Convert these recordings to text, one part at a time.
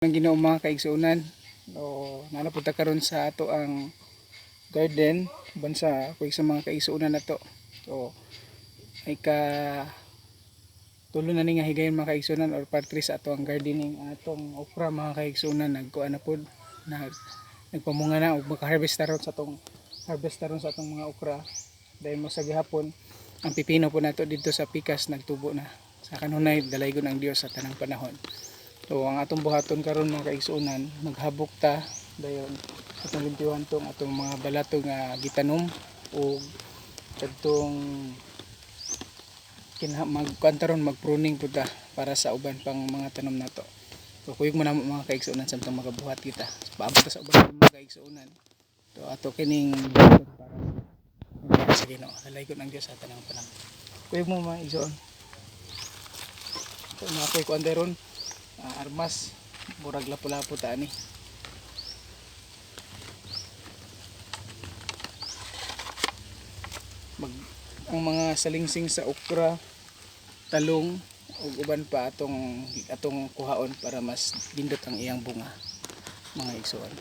Ang Ginoo, mga kaigsuonan. O naa na punta karon sa ato ang garden bansa ko sa mga kaigsuonan nato. So ay ka tulo na ni nga higayon, mga kaigsuonan, or part 3 sa ato ang gardening. Atong okra, mga kaigsuonan, nagkuan na pod, nagpamunga na ug maka-harvest taron sa atong harvest taron sa atong mga okra. Dahil mo sa gihapon ang pipino po nato dito sa pikas nagtubo na. Sa kanunay dalaygon ang Dios sa tanang panahon. So ang atong buhaton karon, mga kaigsuonan, maghabok ta, dayon atong limpyuhan tong atong mga balato nga gitanom ug kadtong kinha magkuan taron, mag-pruning pud ta para sa uban pang mga tanom nato. So kuyog mo namo, mga kaigsuonan, samtang magabuhat kita. So, paabot ta sa uban pang mga kaigsuonan. So ato kining buhaton para sa Ginoo. Dalaygon ang Dios sa tanang panahon. Kuyog mo, mga igsoon. So mga kuy kuan ron, armas, murag lapu-lapu ta ani. Mag ang mga salingsing sa okra, talong ug uban pa atong atong kuhaon para mas dindot ang iyang bunga, mga igsoon.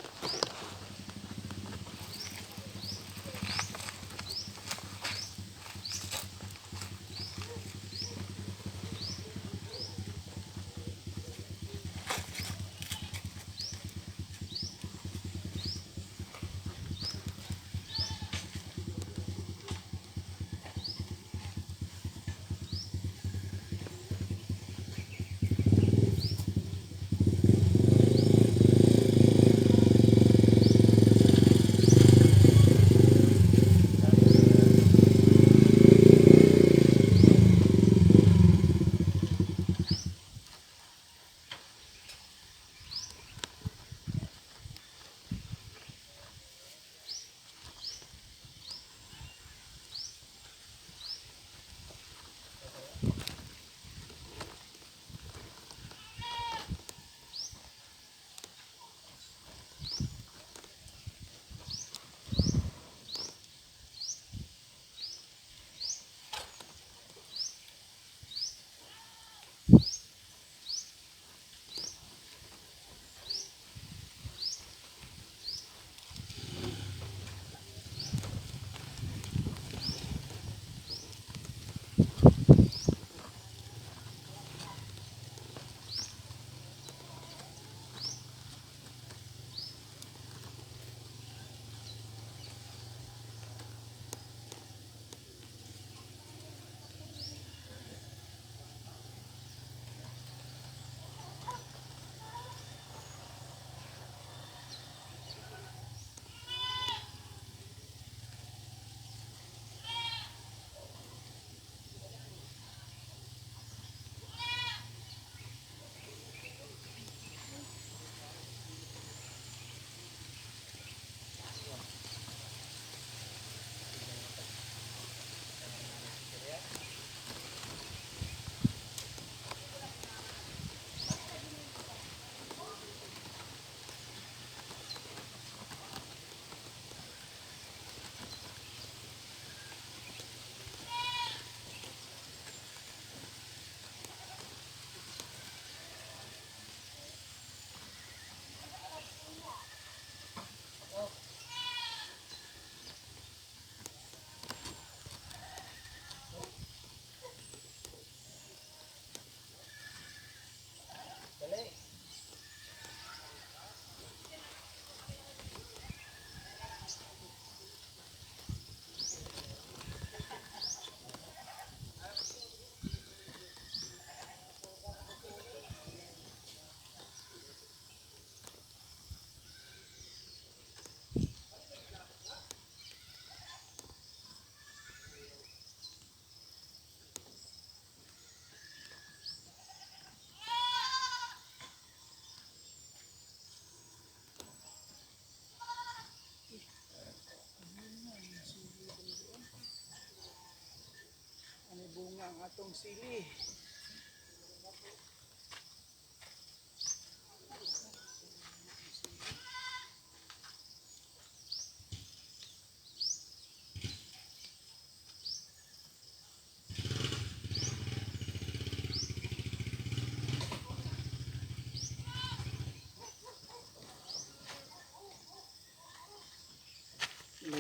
Ano bunga ang atong sili?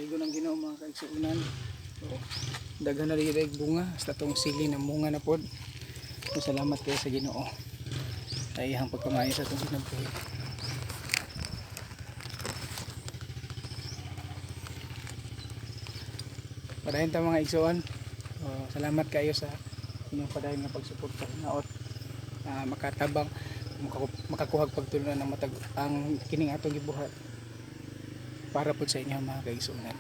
Baligon ang Ginoo, mga kaigsuonan. So, daghan na rin bunga hasta tong sili na munga na pod. So, salamat kayo sa Ginoo sa iyang pagkamaayo sa atong kinabuhi. Padayon ta, mga igsoon. So, salamat kayo sa inyong padayon nga pagsuporta hinaot makatabang makakuhag pagtulunan ng matag ang kining atong gibuhat para pod sa inyo, mga kaigsuonan.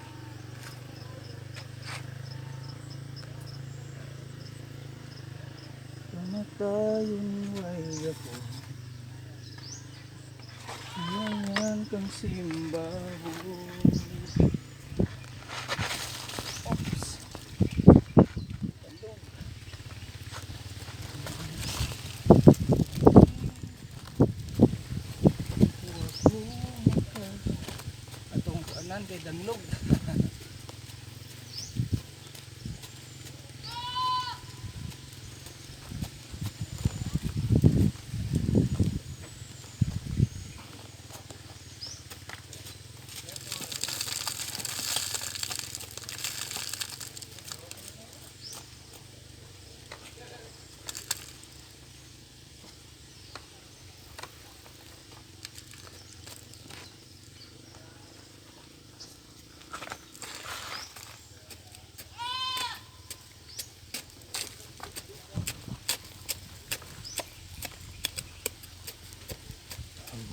Kamatayon way gapon. Ngayon kang simbahon. Oops. Tandog. Atong kuanan kay danlog. Ang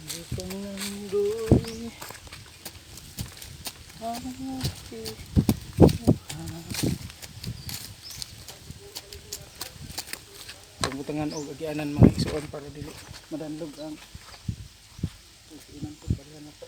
Hindi nandoy aking Pagbutangan og agianan, mga igsuon, para dili madanlog ang inan ko para na to.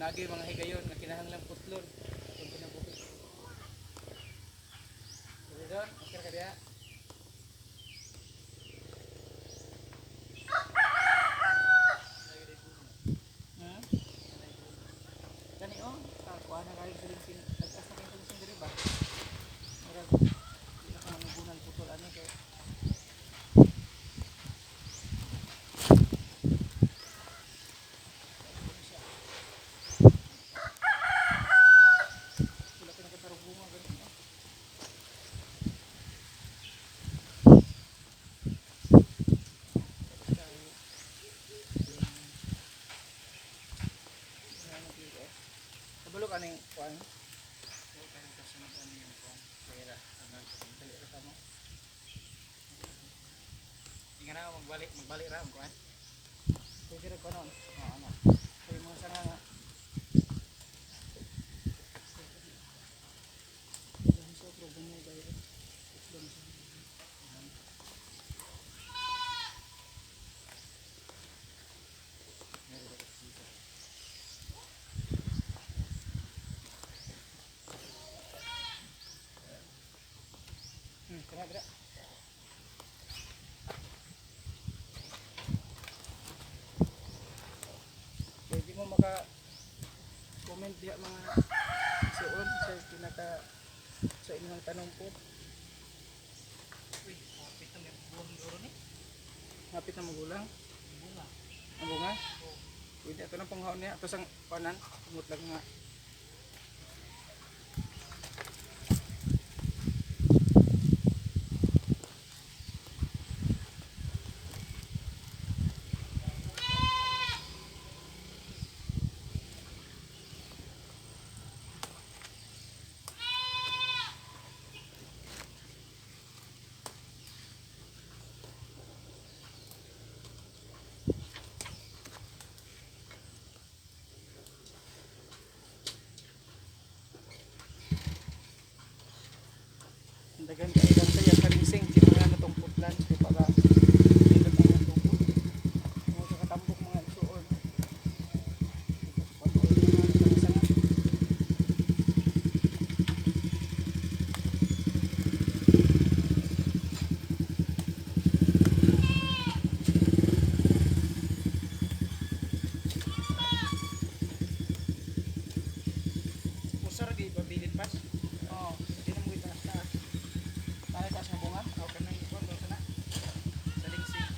Nagi mga higayon nga kinahanglan putlon atong kinabuhi. Dili doon, okay ra ka diha? Hmm? Kani oh, kuha na kayo salingsing, tag-as na kayo salingsing diri ba? Murag, di na ka manugunan putol ano kay. Wala ka nakatarong bunga ganun, no? Kabalo ka ning kuan. Dali ra ka mo. Nga na magbalik, magbalik ra ko eh. Pwede ra kuan. Oo, ano. Kay mga sanga nga. Kana dira. Pwede mo maka comment diha mga suon sa pinaka sa inyong tanong po. Uy, kapit na may buwang duro ni. Hapit na magulang. Bunga. Ang bunga. Oo. Pwede ato ng panghaon niya. Ato sang panan. Kumot lang nga. Ang daghan kay lang saya kalingsing. Kinahanglan na tong putlan. Kay para nindot ang mga tubo. Mga kakatambok mga isuon. Mga sanga. Usa ra di pabilin pas. Oo. Hindi na mo itaas taas. Para taas nga bunga. Aw kanang ikuan do kana. Sa lingsing.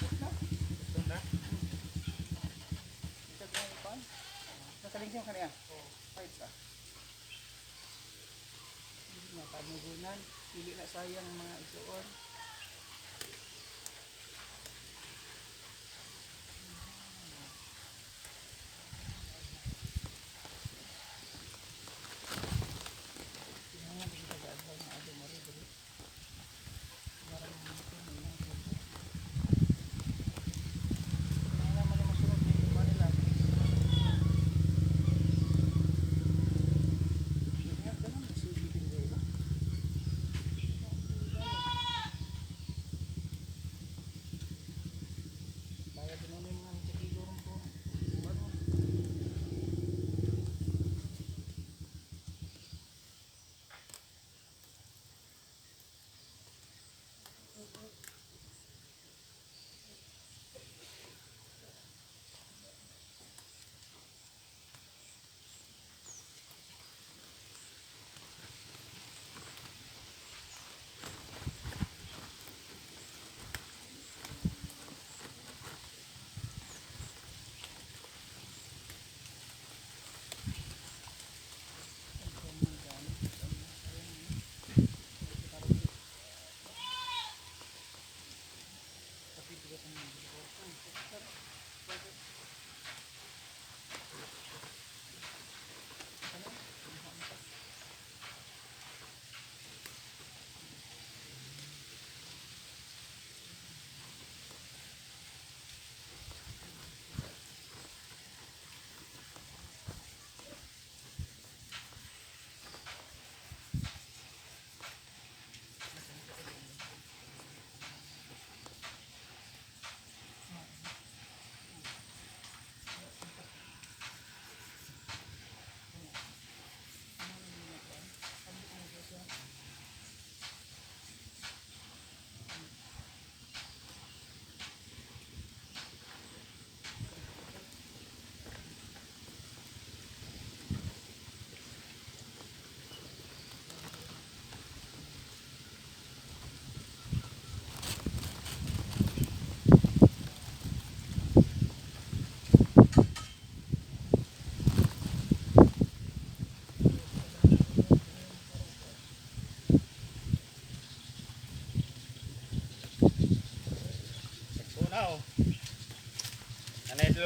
Putla. Putlo na. Ito ba yung pan? Nakalingsing kaniya? Oo. Five sa. Nakanugunan. Dili na sayang mga isuon.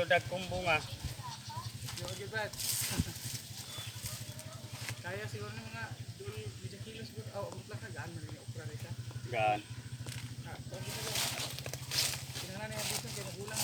Pero dagkong bunga. Yo, Brad. Kaya siguro ng mga dul, medyo kilo siguro. Oh, mutlak ka gaan man yung okra rita. Gaan. Ah, kuan kita ba? Kinahanglan na yung buson kay magulang.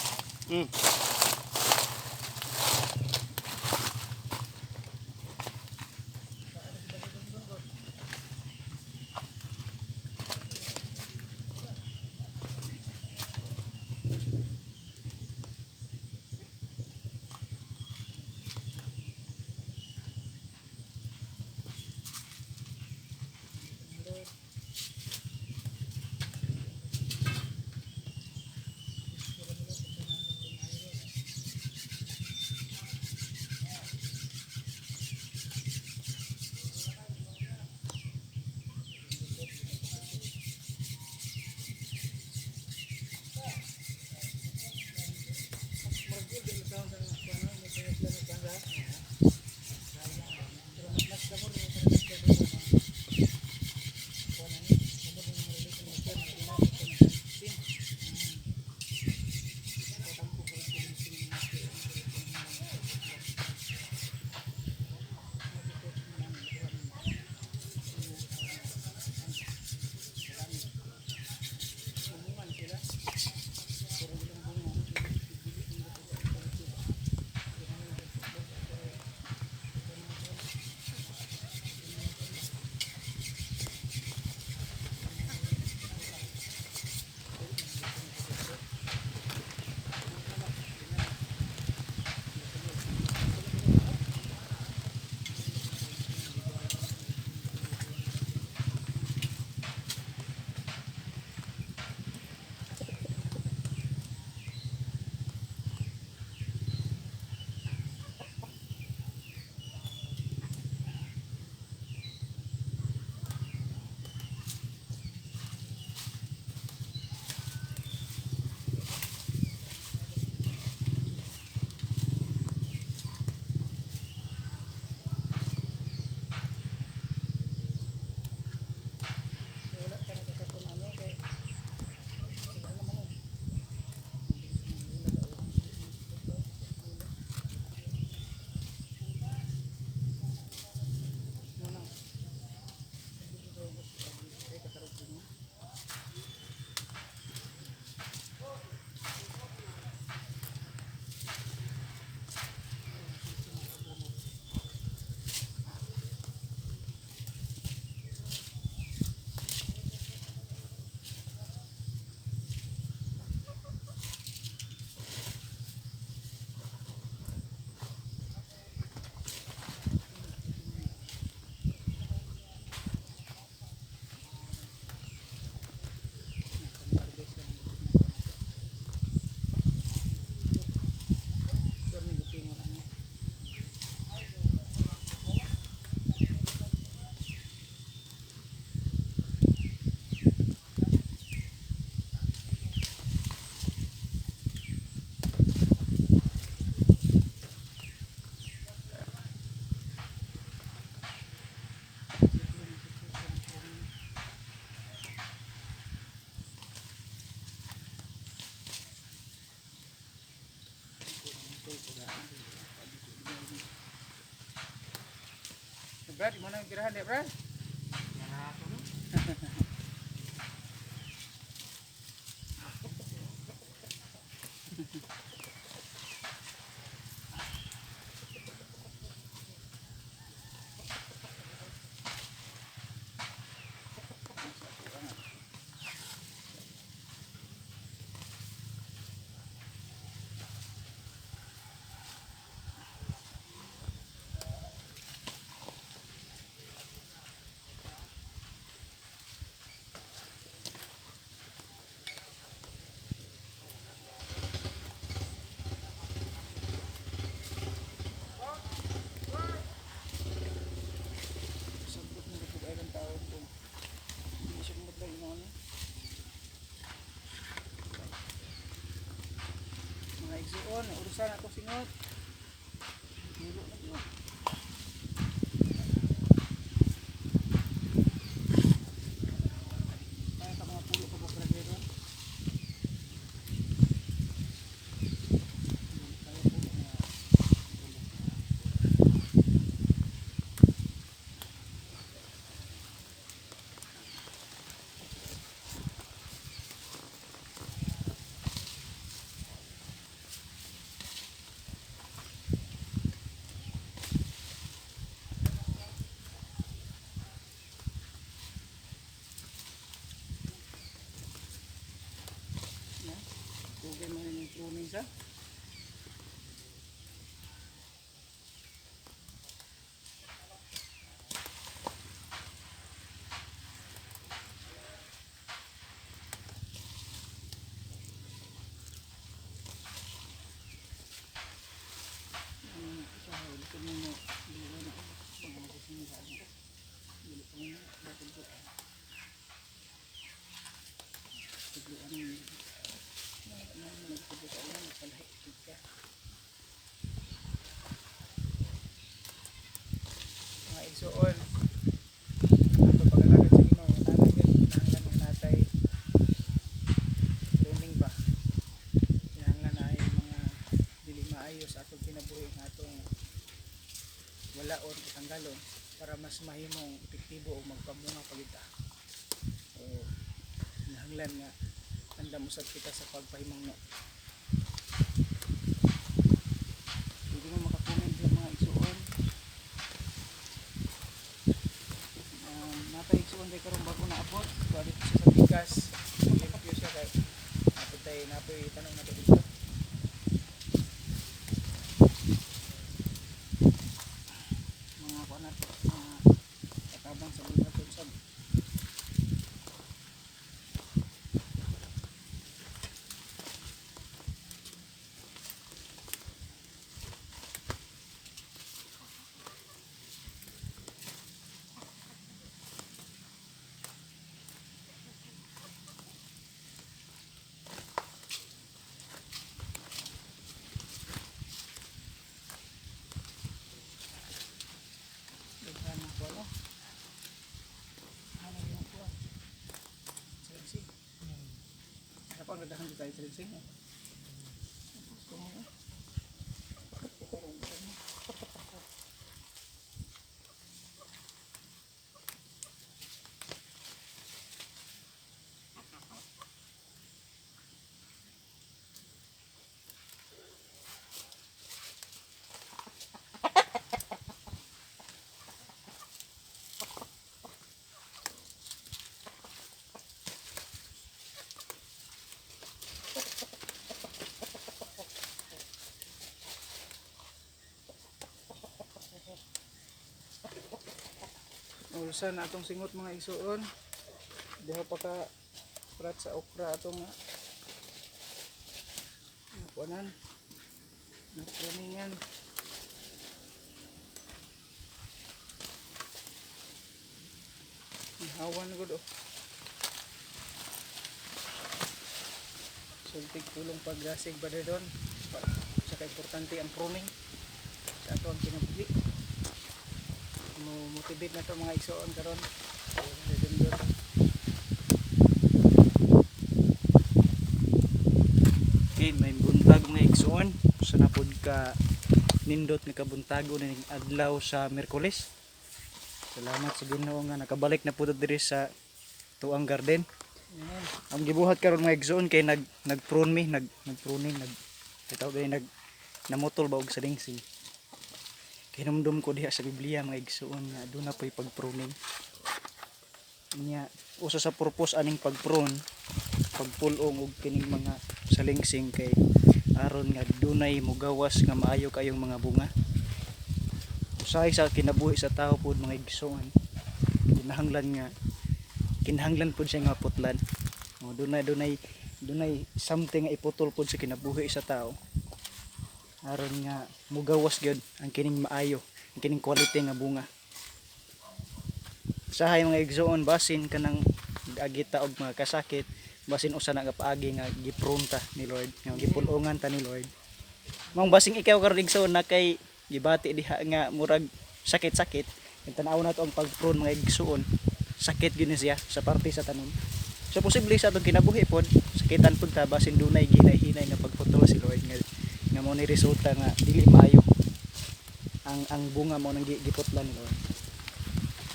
Wala ka nakakapon ano kay wala naman eh. Brad, mo na yung girahan, di, Brad? Sabot mo kapag ay ng tao ko. Hindi siya kumadlay mo ano. Mga igsuon, urusan ako singot. Dulo na yun. Kaya ka mga pulo ka ba, brother? Igsuon. Ato pag-alagad sa Ginoo, tanan gyud kinahanglan nga natay pruning ba. Kinahanglan na ay mga dili maayo sa atong kinabuhi nga atong walaon o tanggalon para mas mahimong epektibo o magpamunga pa kita. O kinahanglan nga andam usab kita sa pagpahimangno. Pwede mo makakomment sa mga igsuon. Natay igsuon day karon bago naabot. Kuha dito siya sa bigas. Limpyo siya kay napod tayo napoy tanong nato dito. Mga kuha na to, mga katabang sa buhaton sab. Daghan ng kuha no? Ano yung kuha? Salinsing. Ano pa ang daghan dito tayo salinsing? Eh? Gusto mo eh. Ulsa na atong singot mga igsuon. Duha pa ka prat sa okra atong kuanan. Napraningan. Hawan gud oh. Sultig pulong paggasig ba doon? Saka importante ang pruning sa ato ang kinabuhi. Mo motivate na to mga igsoon karon. Dundon. Okay, may buntag mga igsoon. Sa napod ka nindot nga kabuntago na ning adlaw sa Miyerkules. Salamat sa Ginoo nga nakabalik na pud diri sa tuang garden. Amen. Ang gibuhat karon mga igsoon kay nag nagprune mi, nag nagpruning, nag bitaw gani nag namutol ba og salingsing. Kinumdum ko diha sa Biblia mga igsoon nga aduna po'y pagpruning. Nya usa sa purpose aning pagprune, pagpulong og kining mga salingsing kay aron nga dunay mugawas nga maayo kayong mga bunga. Usahay sa kinabuhi sa tao pod mga igsoon, kinahanglan nga kinahanglan pod siya nga putlan. O, dunay dunay dunay something nga iputol pod sa kinabuhi sa tao aron nga mugawas gyud ang kining maayo, ang kining quality nga bunga. Sahay mga igsoon, basin kanang agita og mga kasakit, basin usa na ka paagi nga giprune ta ni Lord, nga gipulongan ta ni Lord. Mong basing ikaw karon igsoon na kay gibati diha nga murag sakit-sakit, kay tan-aw na to ang pagprune mga igsoon, sakit gyud ni siya sa parte sa tanom. So posible sa atong kinabuhi pod, sakitan pod ta basin dunay ginay-hinay nga pagputol si Lord nga nga mao ni resulta nga dili maayo ang bunga mao nang giputlan ni Lord.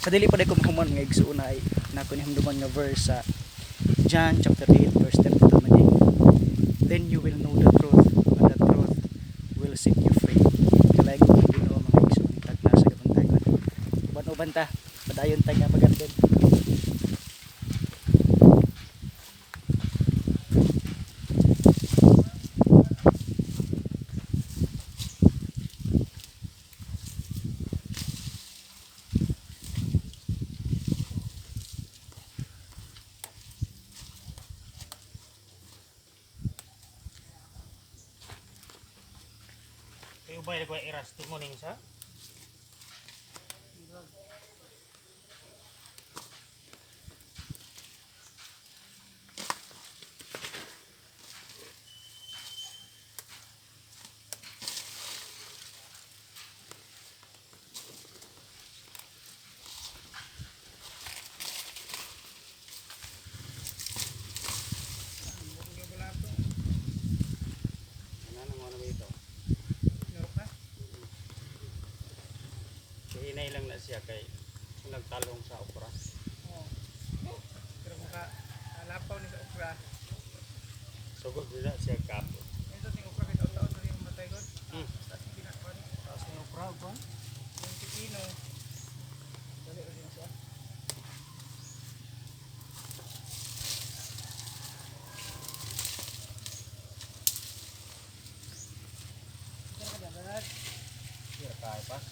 Sa dili pa ko mahuman nga igsuon ay nako ni hamduman nga verse sa John chapter 8 verse 32 maging, "Then you will know the truth, and the truth will set you free." Kalayag ang Ginoo mga igsuon, tagna sa kabuntagon. Uban-uban ta, padayon ta nga magarden. Kayo ba ko iras morning sa? Hinay lang na siya kay nagtalong sa okra. Oh. Pero kung ka lapaw ni sa okra, Sugod na siya kapo. ito ting okra kay taon-taon na rin matay god. Basta sige na kuan. Taas ni okra ba? Yung pipino. Dali ra din siya. Siya kay pas.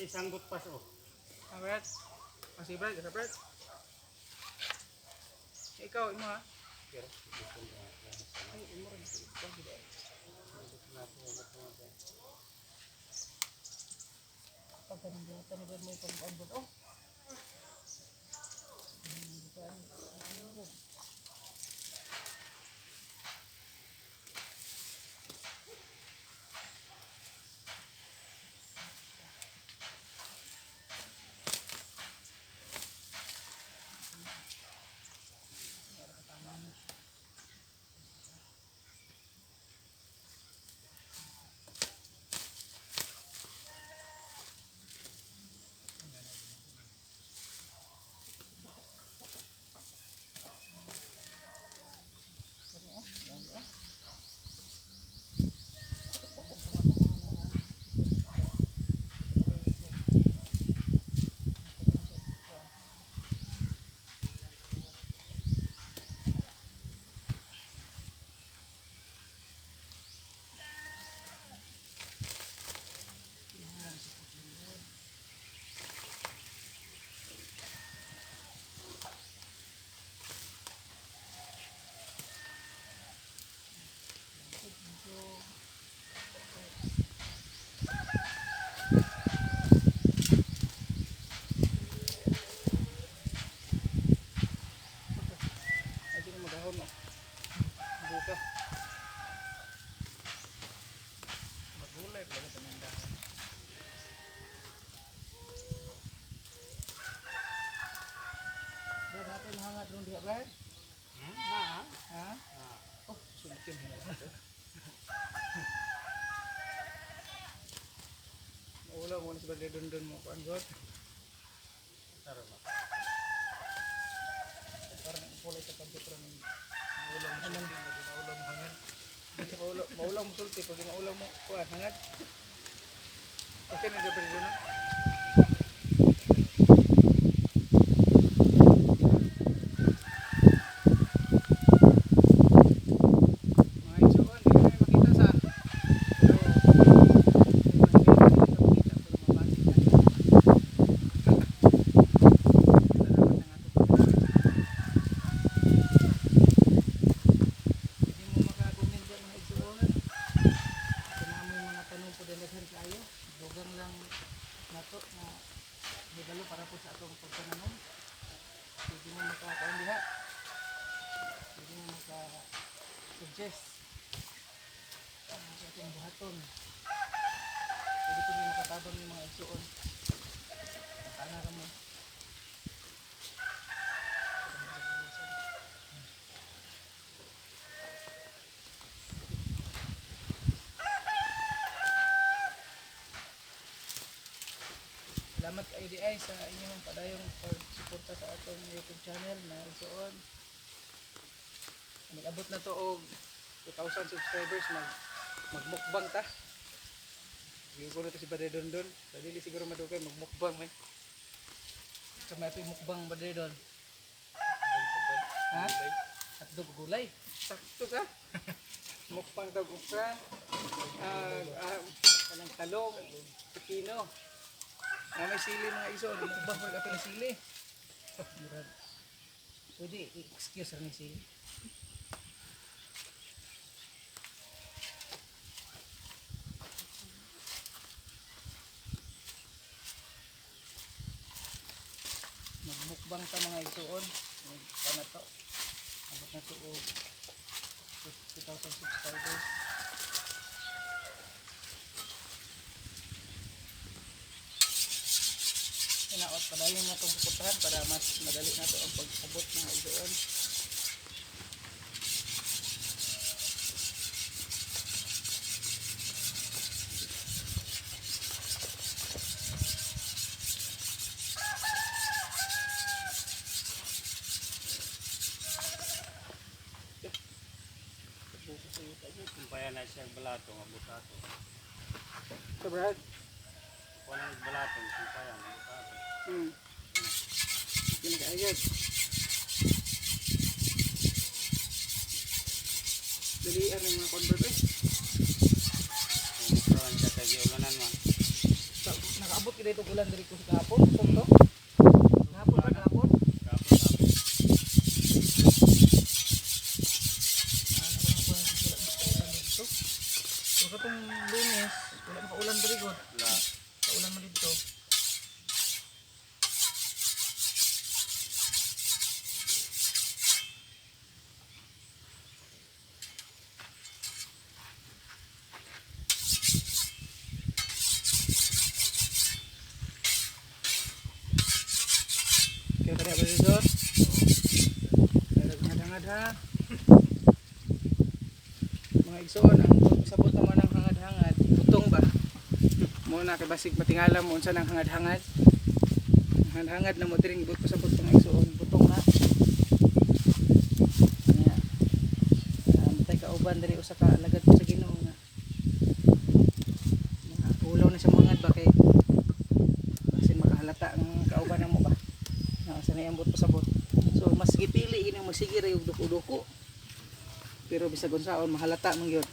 Di sanggot pas oh. Ah, Brad. Masih Brad, sa Brad. Ikaw imo ha. Ay, imo rin. Ikaw, gid ay. Pagkanang ni Brad mo ipag-ambot. Oh. Kabalo mo na sa Brother Dondon mo kuan god. Tara ba? Parang pulay sa computer ng maulang hangan din maulang hangad. Maulang maulang mo sulti pag maulang mo kuan hangad. Okay na Brother Dondon. Mga igsoon, di kami makita sa pero hindi kami makita pero mabati tayo. Salamat ang ato pagkakita. Hindi mo makakomment dyan mga igsoon. Kung mo mga tanong po din daghan kaayo. Dugang lang nato na regalo para po sa atong pagtananom. Hindi mo makakaon diha. Hindi mo maka-suggest ang sa atong buhaton. Pwede po din makatabang yung mga igsoon. Tana ra mo. Salamat kay IDI sa inyong padayong pagsuporta sa atong YouTube channel na igsoon. Nag-abot na to og 2,000 subscribers, magmukbang ta. Siguro to si Brother Dondon. Sa dili siguro madugay magmukbang man. Sa may ito'y mukbang Brother Don. Ha? Hotdog gulay. Sakto sa. Mukbang daw okra. Kanang talong, pipino. May sili mga iso. Mukbang ko ato ng sili. Murag. Pwede i-excuse ra ni sili. Magmukbang ta mga igsuon. Magpa na to. Abot na to og 2,000 subscribers. Inaot padayon na itong pupuntahan para mas madali na to ang pag-abot mga igsuon. Kumpaya na siya balato nga butato. So Brad, Kuha na balato, kumpaya na butato. Yun kaagad. Dalian ng mga convert eh. Kung siya kay giulanan man. Nakaabot kita itong ulan diri ko sa kahapon. Sakto. Kahapon ba? Kahapon? Kapon tapos. Ano ba ako wala makaulan dito? So katong Lunes, wala makaulan diri gud. Wala. Kaulan mo dito. Kaya kaya ba dito? Hangad-hangad ha. Mga igsoon, ang sabot naman ang hangad-hangad, butong ba? Mo na kay basig matingala mo unsa nang hangad-hangad. Hangad-hangad na mo diring but pasabot mga igsoon, butong na. Nya. Tay kauban diri usa ka alagad ko sa Ginoo nga. Mga ulaw na sa mga ba kay basin makahalata ang kauban na mo ba. Na sa na ambot pasabot. So mas gipili ini magsige ra yung duko-duko. Pero bisag unsaon mahalata man gyud.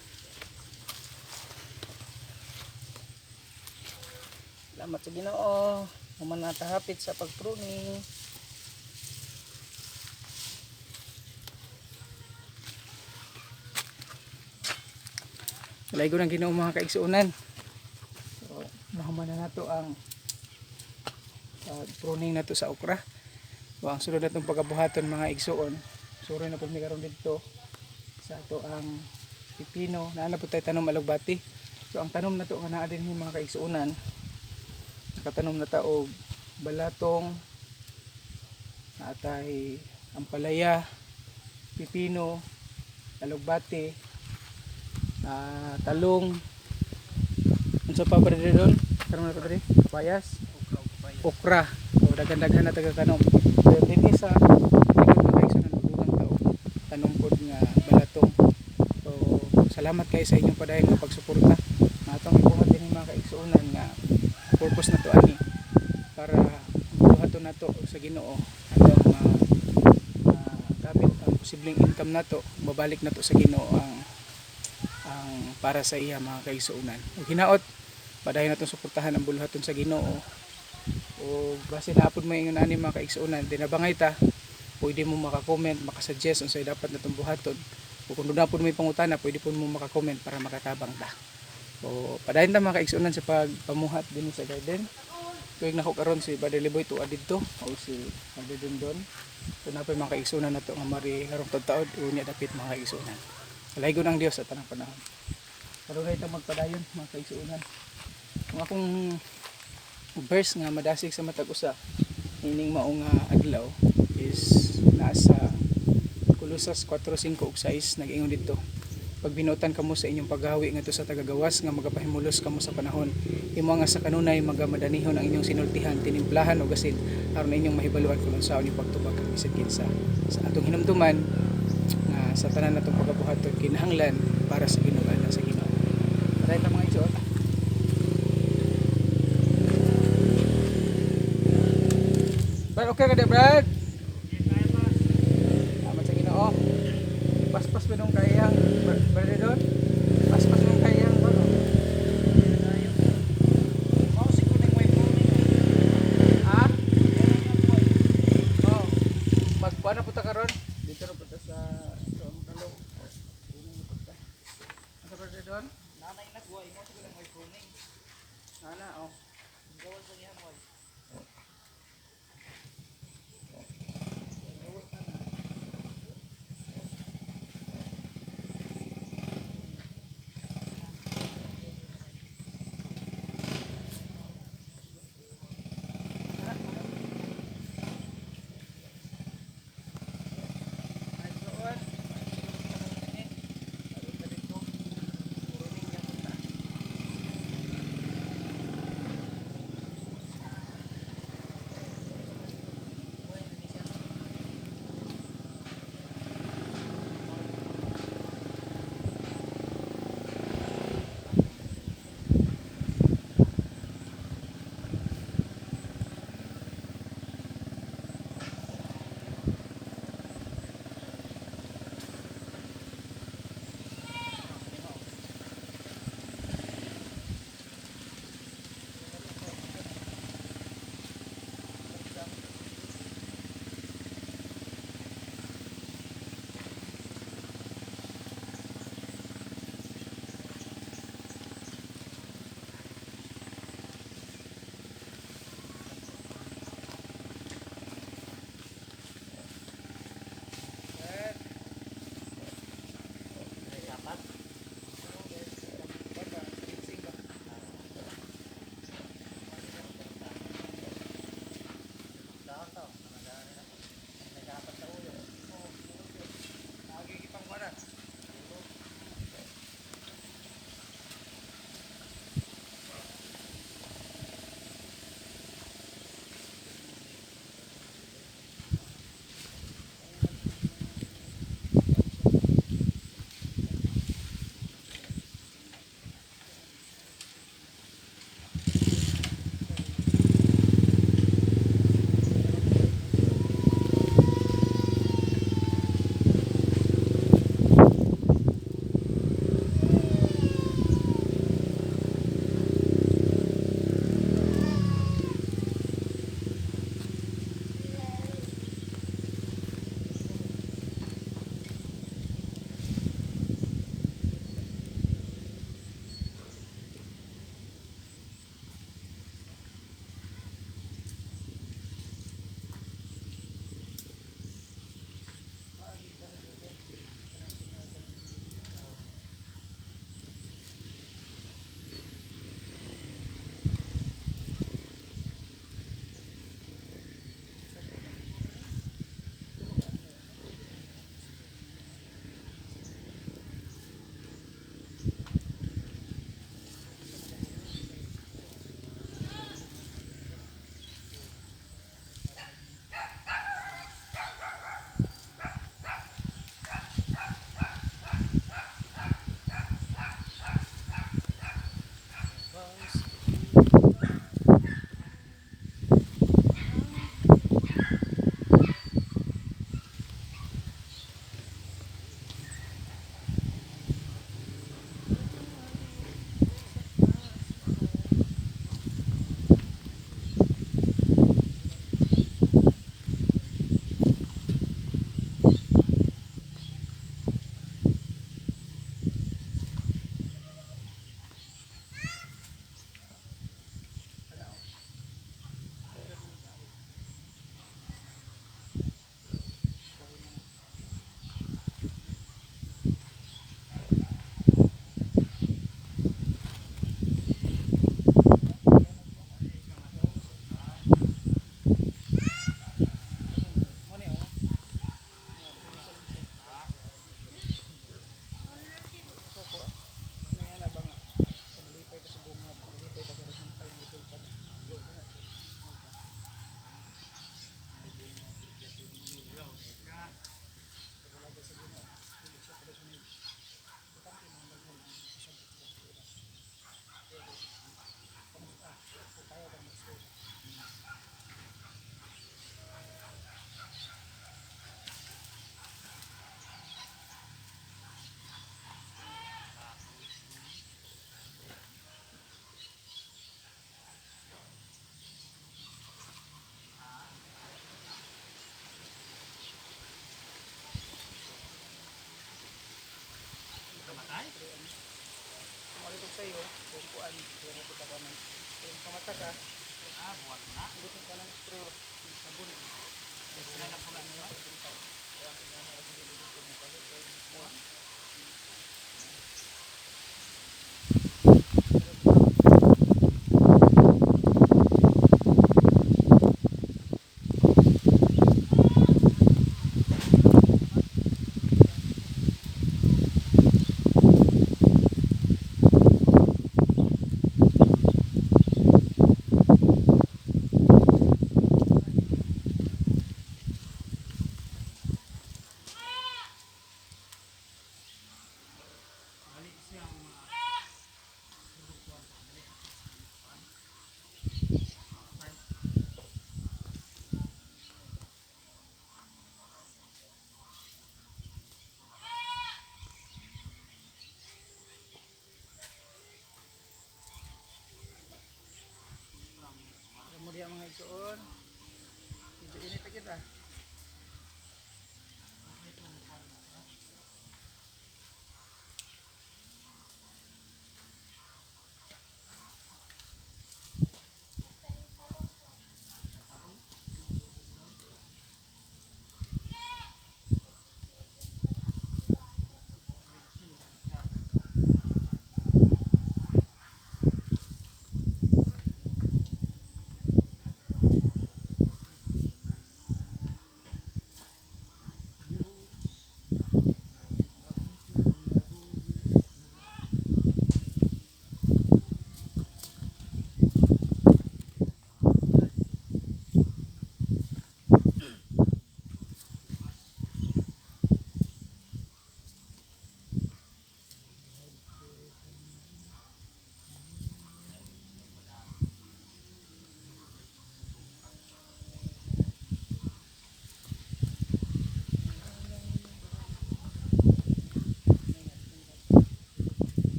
Salamat sa Ginoo. Human natahapit sa pagpruning. Balay ko ng Ginoo mga kaigsuonan. So, nahuman na nato ang pruning nato sa okra. So, ang sunod natong pagabuhaton mga igsuon. Suri na po mi karon didto sa ato ang pipino. Naa na po tayo tanom alugbati. So ang tanom nato nga naa din mga kaigsuonan. Nakatanom na ta og balatong, naatay ampalaya, pipino, alugbati, talong, unsa pa ba doon? Tanom na to diri, kapayas, okra. O daghan-daghan na taga tanom. Pero dinhi sa likod, mga kaigsunan, dugang tao tanom pod nga balatong. So salamat kay sa inyong padayon nga pagsuporta. Nga atong ibuhat dinhi, mga kaigsuonan, nga purpose na to ani para buhaton nato sa Ginoo atong gamit ang posibleng income nato, babalik nato sa Ginoo ang para sa iya, mga kaigsuonan. Ug hinaot padayon natong suportahan ang buluhaton sa Ginoo. O base na apod mo ingon ani, mga kaigsuonan, dinabangay ta, pwede mo maka-comment, maka-suggest unsay dapat natong buhaton. O kung doon po may pangutana, pwede po mo maka-comment para makatabang ta. O padayon ta, mga kaigsuonan, sa pagpamuhat din sa garden. Tuwing nako karon si Brother Liboy tuwa didto o si Brother Dondon. So napay mga kaigsuonan nato nga mari karong taud unya dapit, mga kaigsuonan. Alaygon ang Dios sa tanang panahon. Karon ta magpadayon, mga kaigsuonan. Kung akong verse nga madasig sa matag usa ining mao nga adlaw is naa sa Kolosas 4:5 ug 6. Nag-ingon didto, "Pagbinutan kamo sa inyong paggawi ngadto sa tagagawas nga magapahimulos kamo sa panahon, imo nga sa kanunay magamadanihon ang inyong sinultihan, tinimplahan og asin, aron inyong mahibaluan kung unsaon inyong pagtubag kang bisan kinsa." Sa atong hinumduman nga sa tanan natong pagabuhaton kinahanglan para sa Ginoo, alang sa Ginoo. Padayon ta, mga igsoon. Brad, okay ka di, Brad? Salamat sa Ginoo. Paspas mo nung kayang, Brad doon. Paspas mo nung kayang, bro. Ha? Oh. Magkuha na punta karon. Dito na punta sa ito ang talong. Dito na punta. Asa, Brad doon? Nanay nagwa imo siguro may pruning. Ana, oh. Gawas sa iyang way. Pamata ka. Ah, buwan na. Bukan ka ng straw. Sabon. Alam mo diya, mga igsoon. Medyo init na kita.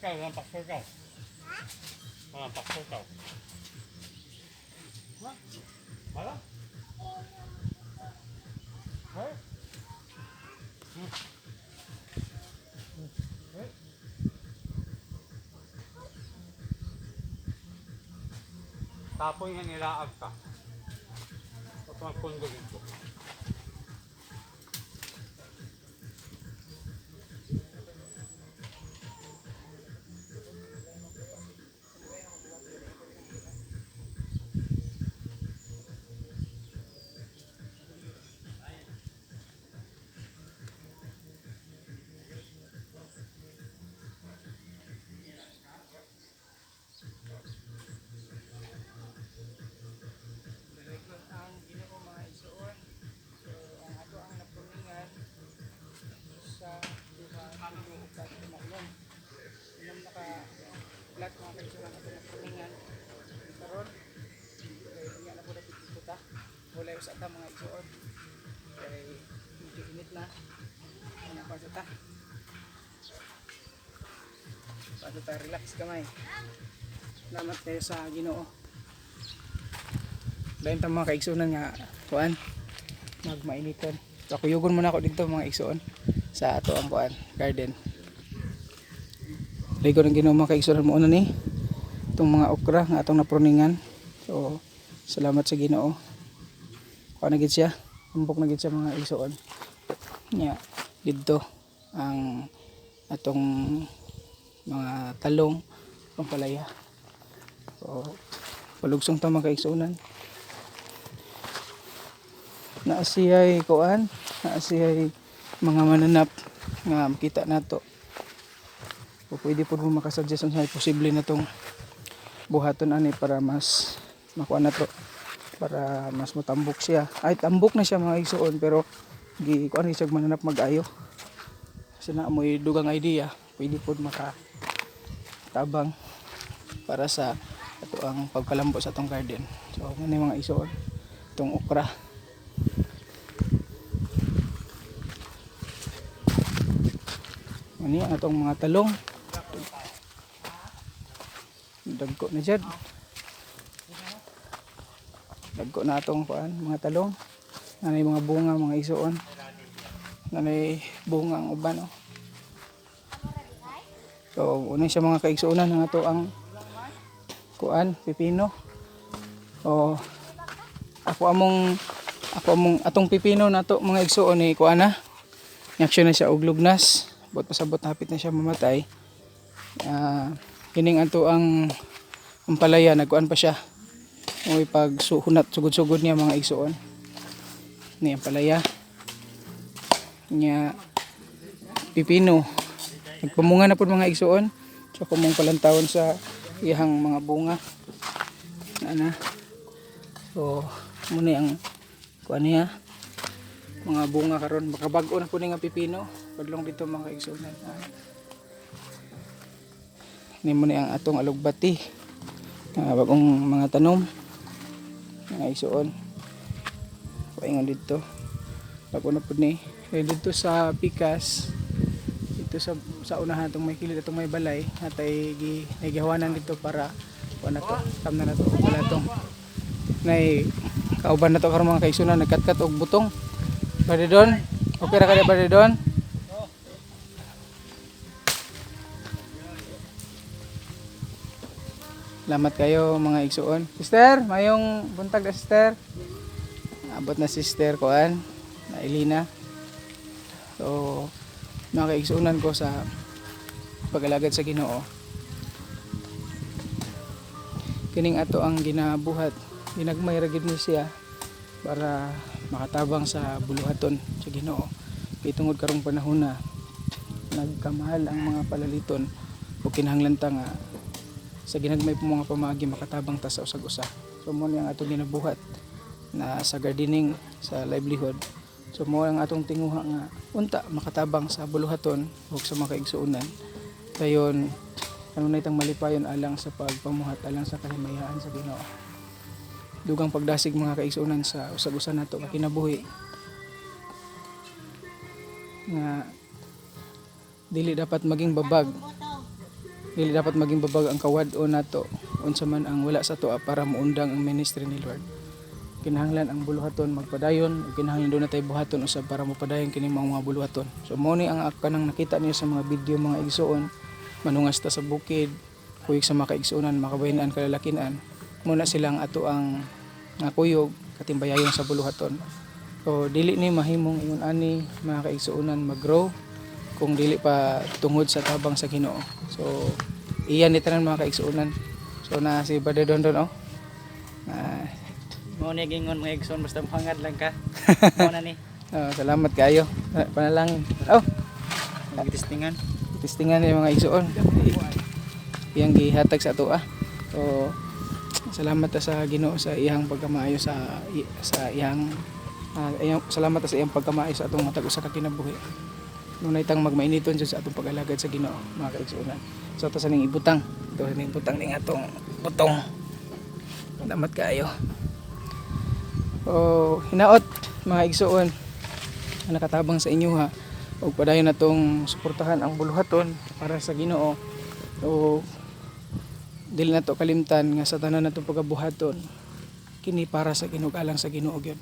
Ikaw, walang pastor ka. Walang pastor ka. Ha? Wala? Ha? Tapon nga nilaag ka. Ito ang pundo dito. Dalaygon ang Ginoo, mga igsoon. So ang ato ang napruningan sa duha, tulo, upat, lima, unom. Unom naka plat, mga kaigsoon, ang ato napruningan. Karon kay unya na po dapat dito ta. Wala usa ta, mga igsoon. Kay medyo init na. Ano pa sa ta? Paano ta, relax kamay. Salamat kayo sa Ginoo. Dayon ta, mga kaigsunan, nga kuan magmainiton. So kuyugon muna ako dito, mga igsuon, sa ato ang kuan garden. Ligo ng Ginoo, mga kaigsunan, mo ni itong mga okra nga atong napruningan. So salamat sa Ginoo. Kuan na gid siya. Tumbok na gid siya, mga igsuon. Nya didto ang atong mga talong, pampalaya. So palugsong ta, mga kaigsunan, naa siya'y kuan, naa siya'y mga mananap nga makita nato o pwede po mo makasuggest unsa posible na tong buhaton ani para mas makuha na to, para mas matambok siya. Ay, tambok na siya, mga igsuon, pero gi kuan siya mananap mag-ayo kasi na mo'y dugang idea, pwede po maka tabang para sa ato ang pagpalambo sa atong garden. So ano yung mga igsuon, itong okra. Ano yan, atong mga talong. Dagko na dyan. Dagko na atong kuan, mga talong. Nanay mga bunga, mga isuon. Nanay bunga ang uban. Oh. So, unay siya, mga kaigsuonan, nga ato ang kuan, pipino. O ako among atong pipino nato, mga igsuon, ni kuan na. Action na siya og lugnas. Bot pasabot hapit na siya mamatay. Ah, kining ato ang ampalaya, nagkuan pa siya. Uy, pag suhunat sugod-sugod niya, mga igsuon. Ni ampalaya. Nya pipino. Nagpamunga na pud, mga igsuon. So kumong palantawon sa iyang mga bunga. Ana. So muna ang kuan niya mga bunga karon, makabag-o na po ni nga pipino padlong dito, mga kaigsuonan. Ah. Ini mo ni ang atong alugbati nga bagong mga tanom, mga igsuon. Paingon dito, bago na po ni. Eh, dito sa pikas dito sa unahan, itong may kilid, itong may balay atay gi nagihawanan dito para kuan na to, tam na na to, wala tong nay kauban na to karon, mga kaigsuonan, nagkatkat og butong. Pwede doon? Okay ra kada, pwede doon? Salamat kayo, mga igsuon. Sister, mayong buntag na, sister. Abot na sister kuan, na Elina. So, mga kaigsuonan ko sa pag-alagad sa Ginoo. Kining ato ang ginabuhat, ginagmay ra gid ni siya para makatabang sa buluhaton sa Ginoo. Kay tungod karong panahon na nagkamahal ang mga palaliton o kinahanglan ta nga sa ginagmay po mga pamaagi makatabang ta sa usag-usa. So mo ni ang atong ginabuhat na sa gardening, sa livelihood. So mo ang atong tinguha nga unta makatabang sa buluhaton ug sa mga kaigsuonan. Dayon kanunay tang malipayon alang sa pagpamuhat alang sa kahimayaan sa Ginoo. Dugang pagdasig, mga kaigsuonan, sa usag-usa nato nga kinabuhi nga dili dapat maging babag. Dili dapat maging babag ang kawad-on nato unsa man ang wala sa atoa para muundang ang ministry ni Lord. Kinahanglan ang buluhaton magpadayon ug kinahanglan duna tay buhaton usab para mopadayon kini mga buluhaton. So mao ni ang kanang nakita niyo sa mga video, mga igsuon, manungas ta sa bukid, kuyog sa mga kaigsuonan, makabahinan, kalalakinan. Muna silang ato ang nga kuyog katimbayayon sa buluhaton. So dili ni mahimong ingon ani, mga kaigsuonan, mag-grow kung dili pa tungod sa tabang sa Ginoo. So iyan ni tanan, mga kaigsuonan. So na si Brother Dondon oh. Ah, Mao ni gingon, mga igsoon, basta muhangad lang ka. Mao na ni. Oh, salamat kayo. Panalangin. Oh, Magtistingan. Testingan ni, mga igsuon. Iyang gihatag sa ato ah. So salamat ta sa Ginoo sa iyang pagkamaayo sa iyang iyang, salamat ta sa iyang pagkamaayo sa atong matag usa ka kinabuhi. Nunay tang magmainiton jud sa atong pag-alagad sa Ginoo, mga kaigsuonan. So ato sa ning ibutang. Ito sa ning ibutang ning atong butong. Salamat kaayo. Oh, hinaot, mga igsuon, nga nakatabang sa inyo ha ug padayon natong suportahan ang buluhaton para sa Ginoo o dili nato kalimtan nga sa tanan natong pagabuhaton kini para sa Ginoo, alang sa Ginoo gyud.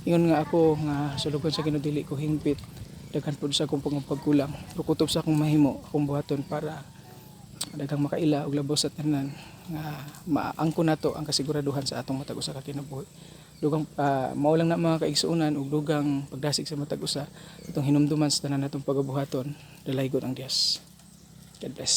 Ingon nga ako nga sulugon sa Ginoo, dili ko hingpit, daghan pud sa akong pagkulang, pero kutob sa akong mahimo akong buhaton para daghang makaila og labaw sa tanan nga maangko nato ang kasiguraduhan sa atong matag usa ka kinabuhi. Dugang mao lang na, mga kaigsuonan, ug dugang pagdasig sa matag usa, itong hinumduman sa tanan natong pagabuhaton, dalaygon ang Dios. God bless.